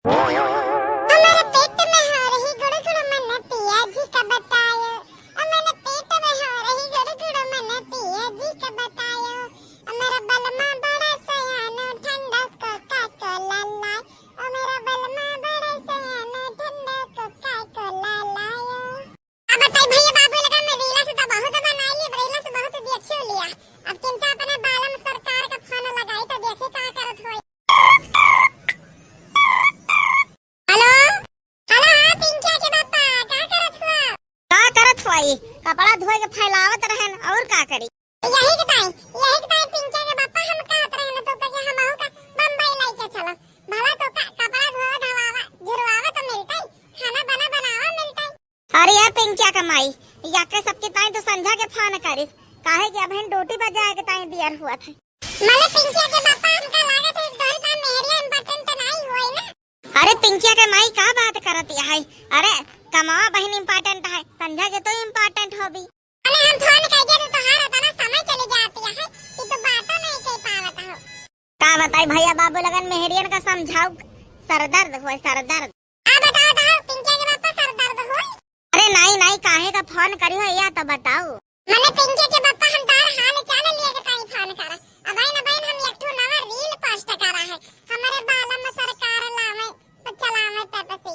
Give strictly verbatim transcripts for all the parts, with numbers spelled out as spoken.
हमरे पेट में हो रही गुड़ गुड़ मन पिया जी का बतायो। हमरे पेट में हो रही गुड़ गुड़ मन पिया जी का बतायो। हमरे बलमा बड़ा सयानो ठंडा कोका कोला लाए। हमरे बलमा बड़ा सयानो ठंडा कोका कोला लायो। अब बताई भैया बाबू लोगन, रील्स तो बहुत बनाई ली, रील्स बहुत देखियो लिया। अब चिंता अपने बालम सरकार का फोन लगाई तो देखी का करत होई। हेलो, हेलो, हाँ पिंकिया के पापा, का करत हुआ? का करत हुआ? ई कपड़ा धोए के फैलावत रहन, और का करी? यही के ताई, यही के ताई पिंकिया के पापा हम कहत रहन तो कहे हमहू का बम्बई लेके चलो। भला तो का कपड़ा धोवा धवावा, झुरवावा तो मिलतई, खाना बना बनावा मिलतई। अरे यार पिंकिया के माई, याके सबके ताई तो संझा के फोन करिस, काहे कि अबहिन ड्यूटी पर जाए के ताई दियर हुआ था। मले पिंकिया के पापा हमका लागत है इस दौर का मेहरिया important नहीं हुई ना। अरे पिंकिया के माई का बात करत है? अरे कमावा बहिन important है, संझा के तो important होबी। अरे हम फोन कह दे तो तोहार उतना समय चली जाती है कि तू बातों नहीं कह पावत हो। का बताई भैया बाबू लगन मेहरियन का समझाऊ सरदर्द हुए सरदर्द। आ बताओ बताओ पिंकिया के पापा सरदर्द हुए? अरे नहीं नहीं काहे का फोन करी हो या तो बताओ। मने पिंकिया के पापा हम तार हाल चाल लिए के ताई फोन करा। अबहिन अबहिन हम एक ठो नवा रील पोस्ट करा है। हमरे बालम सरकार लावे तो चलावे पेप्सी।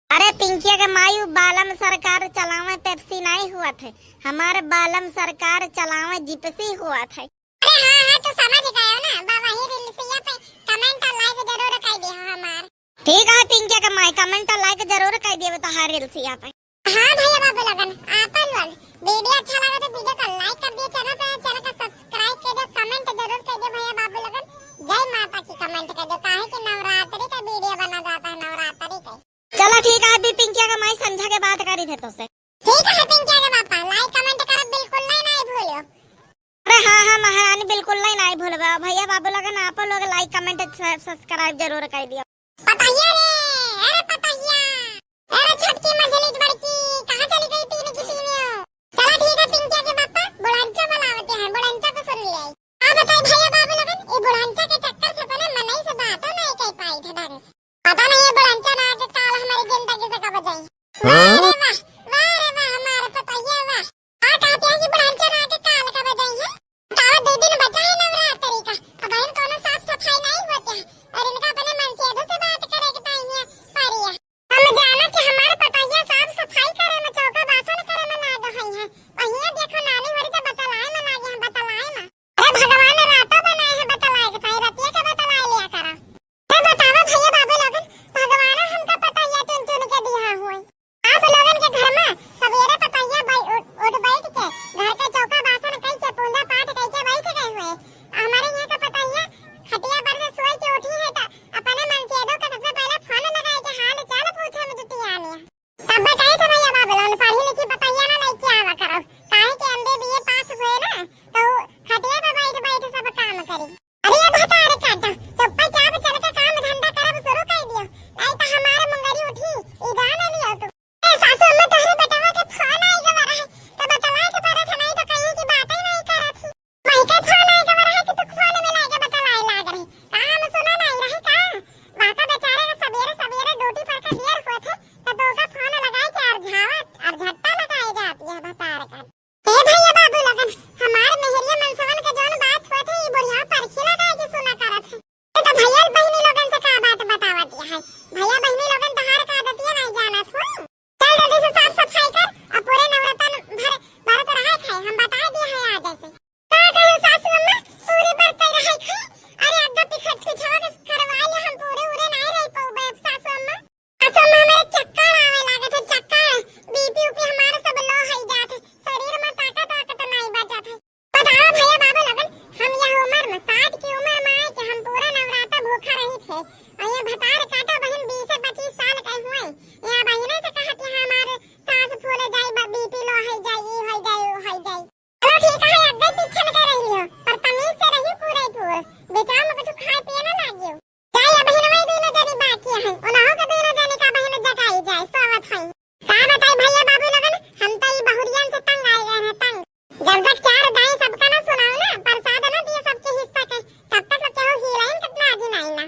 अरे पिंकिया के माई उ बालम सरकार चलावे पेप्सी नहीं हुआ थे। हमारे बालम सरकार चलावे जिप्सी हुआ थे। अरे हाँ हाँ तो समझ गयो ना बा वही रील्सिया पे comment और like जरूर कर दिया हमार। ठीक है पिंकिया के माई comment और like जरूर कर दिया तो हर रील्सिया पे। हाँ भैया बाबू लगन आपन लोग वीडियो अच्छा लगा तो वीडियो को like कर दिया, चैनल पे चैनल का subscribe कर दिया, comment जरूर कर दिया भैया बाबू लगन। जय माता की comment कर दिया काहे कि नवरात्रि का वीडियो बना जाता है नवरात्रि के। चलो ठीक है अभी पिंकिया के माई संझा के बात करी थे तो से। ठीक है पिंकिया के पापा like comment करब बिल्कुल नहीं नहीं भूलियो। अरे हाँ हाँ महारानी बिल्कुल नहीं नहीं भूलबा भैया बाबू लगन आप लोग like comment subscribe जरूर कर दियो। पतहिया रे, अरे पतहिया, अरे छोटकी मझली बड़की, कहाँ चली गई तीन की तीनियो? चला ठीक है पिंकिया के पापा बुढ़ांचा बुलावते हैं, बुढ़ांचा को सुन ले। आ बताई भैया बाबू लगन ये बुढ़ांचा के चक्कर से अपने मनई से बातों नहीं कर पाई थे ढंग से। पता नहीं ये बुढ़ांचा ना आके काल हमारी जिंदगी से कब जाई। वाह रे वाह, वाह रे वाह हमारे पतहिया वाह। आ कहते हैं कि बुढ़ांचा ना आके काल कब जाई है। बतावा दो दिन बचा है नवरात्रि का, अब इन कोनो साफ सफाई नहीं होते हैं और इनका अपने मनसेधू से बात करे के ताई है परी है। हम जाना कि हमारे पतहिया साफ सफाई करे में चौका बासन करे में लाग हई है। वहिया देखो नानी होरी तो बतलाए में लागे हैं बतलाए में। अरे भगवान रातो बनाए हैं बतलाए के ताई रतिया के बतलाए लिया करा। अरे बतावा भैया बाबू लोगन भगवान हमका पतहिया चुन चुन के दिया हुए। आप लोगन के घर में सवेरे पतहिया बै-, उठ, उठ बैठ के घर के चौका बासन कई के पूजा पाठ कई के बैठ गए हुए। हमारे यहाँ का पतहिया खटिया पर से सोई के उठी है तो अपने मनसेधू के सबसे पहले फोन लगाए के हाल चाल पूछे में जुटी आनी है। तब बताए थे भैया बाबू लोगन पढ़ी लिखी पतहिया ना लेके आवा करो काहे कि एमबीबीए पास हुए ना तो खटिया पे बैठ बैठ सब काम करी। अरे ये भतार काटा, चुप्पा चाप चल के काम धंधा करब शुरू कर दियो, नहीं तो हमारे मुंगरी उठी, ई जान लियो तू। ए सासू अम्मा तोहरे बेटवा के फोन आई गवा रहे, तो बतलाए के परत है, नहीं तो कहीं की बात ही नहीं करत ही। वही के फोन आई गवा रहे कि तू फोन में लाके बतलाए लाग रही, का हम सुना नहीं रहे का? वाका बेचारे का सवेरे सवेरे ड्यूटी पर का देर होत है, तो तोका फोन लगाए के अरझावत, अरझट्टा लगाए जाती है भतार काटा। ए भैया बाबू लोगन, हमार मेहरिया मनसवन के जौन बात होत है, ई बुढ़िया परखी लगाए के सुना करत है। ए तो भैया बहिनी लोगन से का बात बतावत है? भैया बहिनी लोगन तहार का आदतिया नहीं जानत हो। चल जल्दी से साफ सफाई कर और पूरे नवरतन भर व्रत रहे खाए, हम बता दिए हैं आज से। का कहे सासू अम्मा, पूरे व्रत रहे खाए? अरे अद्धा पिखट पिछवा के करवा ले, हम पूरे उरे नहीं रह पाऊबे सासू अम्मा। असो में हमारे चक्कर आवे लागत है, चक्कर। बीपी उपी हमारे सब लो होई जात है, शरीर में ताकत वाकत नहीं बचत है। बताओ भैया बाबू लोगन, हम यह उम्र में, साठ की उम्र में आए कि हम पूरा नवरात्र भूखा रही थे, और ये भतार काटा बहन बीस से पच्चीस साल के हुए, यहाँ बहिने से कहत है हमारे सांस फूले जाई, ब-, बीपी लो होई जाई, ई होई जाई, ऊ होई जाई। चलो ठीक है, अग्गे पीछे में कह रही हो, पर तमीज से रही पूरे पूर। बेचारा में कुछ खाए पिए ना लागियो। जाए, अबहिन वही दोनों जनी बाकी हैं, उन्हों के दोनों जनी का बहिन जगाई जाए, सोवत हैं। का बताई भैया बाबू लोगन, हम तो ई बहुरियन से तंग आए गए हैं, तंग। जब तक चार दाई सबका ना सुनाओ ना, प्रसाद ना दिए सबके हिस्सा के, तब तक तो केहू हीरोइन कितना आदि नहीं ना।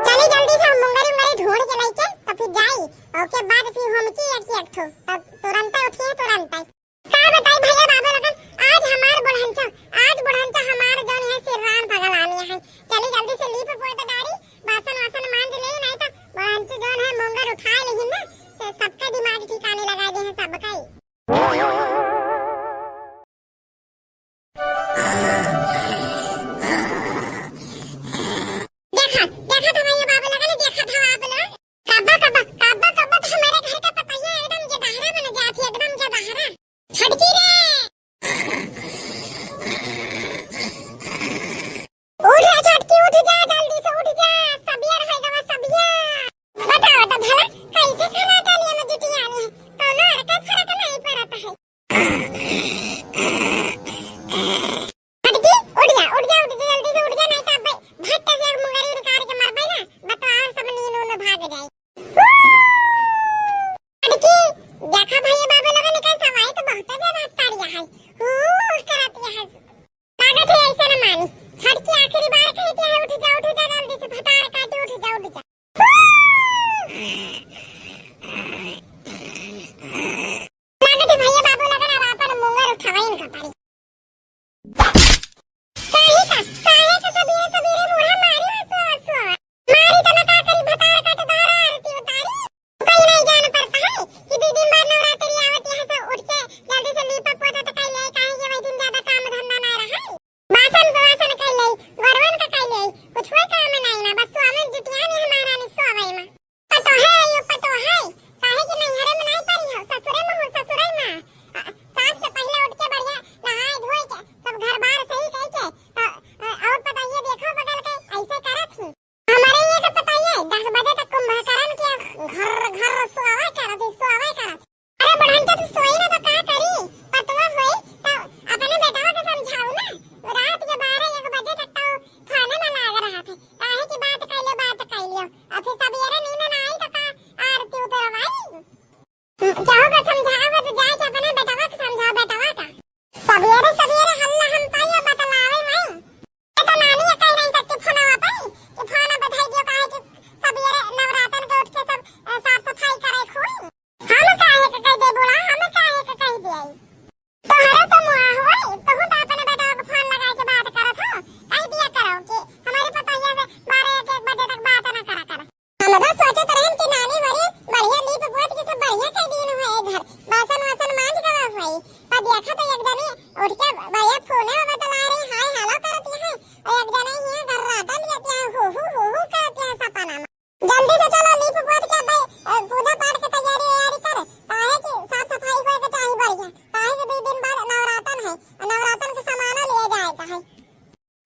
चली जल्दी जाई, ओके बाद फिर हमकी एक एक ठो, तब तुरंते उठिए, तुरंते। का बताई भैया बाबू लोगन, आज हमार बुढ़ंचा, आज बुढ़ंचा हमार जौन है सिर्रान पगलानी है। चली जल्दी से लीप पोत डारी, बासन वासन मांज ले, नहीं तो बुढ़ंचा जौन है मुंगर उठा लेहिन ना, तो सबका दिमाग ठिकाने लगा दे है सबका ही। देखा, देखा था भैया बाबू लोगन, देखा था आप लोग। कब्बा, कब्बा, कब्बा, कब्बा तो हमारे घर का पतैया एकदम जदहरा बन जाती, एकदम जदहरा। छोटकी रे। उठ रे छोटकी, उठ जा, जल्दी से उठ जा, सबियर है गवा, सबियर। बताओ तो भला, कैसे खर्राटा लिए में जुटियानी है, कौनो अरका फरक नहीं पड़त है। छोटकी, उठ जा, उठ जा, उठ जा, जल्दी से उठ जा, नहीं तो अब्बे भट्टे से एक मुंगरी उड़कार के मरबे ना, बताओ सब नींद उंद भाग जाए। छोटकी, देखा भैया बाबू लोगन के सवाई तो बहुत ज्यादा तारिया है, हू करत है। लागत है ऐसे न मानी। छोटकी आखिरी बार कहती है, "उठ जा, उठ जा, जल्दी से भतार काटी, उठ जा, उठ जा।" लागत है भैया बाबू लोगन अब आपन मुंगर उठावा इनका पड़ी। काहे का, काहे का सबेरे सबेरे मुड़ा मारी हसुआ हसुआ? मारी त न का करी, भतार काट धारा आरती उतारी। कहीं नहीं जान पड़ता है कि दो दिन बाद नवरात्रि आवत है, सब उठ के जल्दी से लीपा पोता त कई ले, काहे कि वही दिन ज्यादा काम धंधा ना रहा है। बासन बासन कई ले, गोरवन का कई ले, कुछ कोई काम नहीं ना, बस स्वामी जुटिया में हमारा नहीं सोवे में। पतो है, यो पतो है, काहे कि नैहरे में नहीं पड़ी हो, ससुरे में हो, ससुरे में। अ, सास से पहले उठ के बढ़िया नहाए धोए के, सब घर बार सही कई के, त, अ, और पता ये देखो बगल के ऐसे करत ही। हमारे ये तो पता ही है, दस बजे तक कुंभकर्ण के घर, घर सोवे करत ही, सोवे करत। अरे बुढ़न के तू सोई ना तो का करी? पतवा होई तो अपने बेटवा के समझाऊ ना। रात के बारह एक बजे तक तो खाने में लाग रहा थे। काहे की बात कैले, बात कैलियो। और फिर सवेरे नींद ना आई तो का आरती उतरवाई? हम्म, केहू के समझाओ तो जाए के अपने बेटवा के समझाओ, बेटवा का। सवेरे सवेरे हल्ला हम पाइयो बतलावे माई। ये तो नानी ये कह रही थी कि फोनवा पर कि फोन बधाई दियो, काहे कि सवेरे नवरातन के उठ के सब, अ, साफ सफाई करे खुई। हम काहे के कह दे बोला, हम काहे के कह दिए? तोहरा तो मुआ होई, तहू तो अपने बेटवा के फोन लगा के बात करत हो। कह दिया करो कि हमारे पतोहिया से बारह एक, एक बजे तक बात ना करा कर। हम तो सोचत रहन कि नानी बड़ी बढ़िया लीप पोत के सब बढ़िया कह दिन हुए घर, बासन वासन मांज गवा हुए। पर देखा तो एक जनी उठ के बढ़िया फोने में बतला रही, हाय हेलो करती है, और एक जनी ही घर रातन जाती है, हू हू हू हू करती है सपना में। जल्दी से चलो, लीप पोत के भाई, अ, पूजा पाठ के तैयारी वैयारी कर, काहे कि साफ सफाई होए के चाही बढ़िया, काहे कि दो दिन बाद नवरातन है, नवरातन के सामानो लिए जाए का है।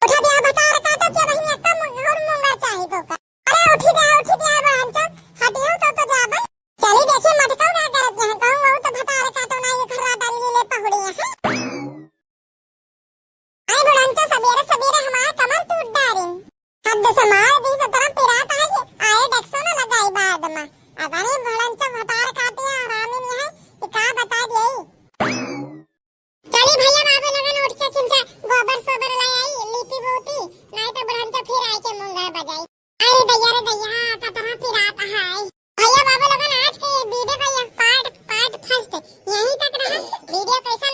उठा दिया भतार काटो के बहिन, एक मुंगर और मुंगर चाही तो का। अरे उठी दिया, उठी दिया बहन चोद, हटियो तो, तो जाबे। चली देखी मटकाऊ का करत यहाँ, कहूँ वो तो भतार काटो ना, ये खर्राटा लीले पहुड़िया है। आई बुढ़ंचो सबेरे सबेरे हमार कमर तूट डारिन। हद से मार दी से तरह पिरात है कि आए डेक्सो न लगाई बाद में। अदानी बुढ़ंचो भतार काटे हरामी नहीं है कि का बता दिए। चली भैया बाबू लोगन उठ के खिंचा गोबर सोबर ले आई, लीपी बोती, नहीं तो बुढ़ंचो फिर आए के मुंगर बजाई। अरे दैया रे दैया, कतना पिरात है। भैया बाबू लोगन, आज के ये वीडियो का यह पार्ट, पार्ट फर्स्ट यहीं तक रहा। वीडियो कैसा